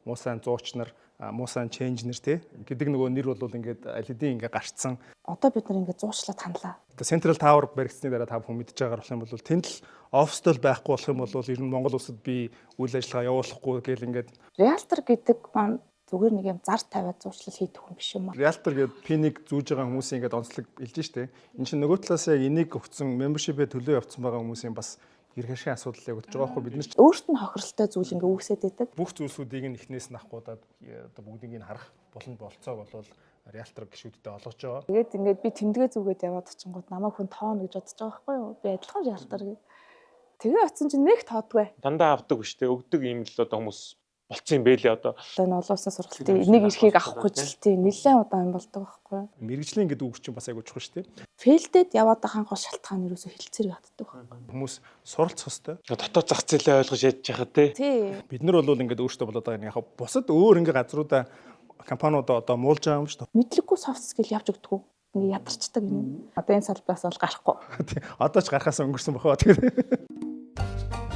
Муу сайн зууч нар, муу сайн change нар те гэдэг нөгөө нэр бол ингээд аль хэдийн ингээд гарцсан. Одоо бид нар ингээд зуучлаад ханлаа. Одоо Central Tower баригдсны дараа та бүхэн мэдж байгаагаар болох юм бол тэнд л оффистой байхгүй болох юм бол ер нь Монгол улсад би үйл ажиллагаа явуулахгүй гэл ингээд Realtor гэдэг маань зүгээр нэг юм зар тавиад зуучлал хийдэг хүн биш юм аа. Realtor гэдэг pin ийг зүүж байгаа хүмүүсийн ингээд онцлог илж штэ. Энд чинь нөгөө талаас яг энийг өгсөн, membership-ээ төлөө явцсан байгаа хүмүүсийн бас эрх ашигын асуудал яг өтөж байгаа байхгүй, бид нар ч Өөрт нь хохиролтой зүйл ингээ үүсээд идэг. Бүх зүйлсүүдийг нь эхнээс нь авахгүйдаад одоо бүгдийг нь харах боломж болцоог бол realtor гишүүдтэй олгож байгаа. Тэгээд ингээд би тэмдэгэ зүгээд яваад очингууд намайг хүн тооно гэж бодож байгаа байхгүй юу? Би адилхан realtor гэ. Тэгээ очисон чинь нэг тоодгүй. Дандаа авдаг биш те, өгдөг юм л одоо хүмүүс болцсон юм бэлээ одоо. Одоо энэ олон улсын сургалтын нэг эрхийг авах гэж л тийм нэлээд удаан юм болдог байхгүй юу? Мэргэжлийн гэдэг үг чинь бас айгуу чухал шүү дээ. Fail дээд яваад байгаа гол шалтгаан ерөөсөө хэлцээр яддаг байхгүй. Хүмүүс суралцах ёстой. Дотоод зах зээлээ ойлгож ядж байхад те. Тий. Бид нар бол ингээд өөрсдөө болоод байгаа юм. Яг бусад өөр ингээд газруудаа, компаниудаа одоо муулж байгаа юм шүү дээ. Мэдлэггүй soft skill явж өгдөггүй. Ингээ ядарчдаг юм. Одоо энэ салбараас бол гарахгүй. Одоо ч гарахаас өнгөрсөн бохоо. Тэгээд.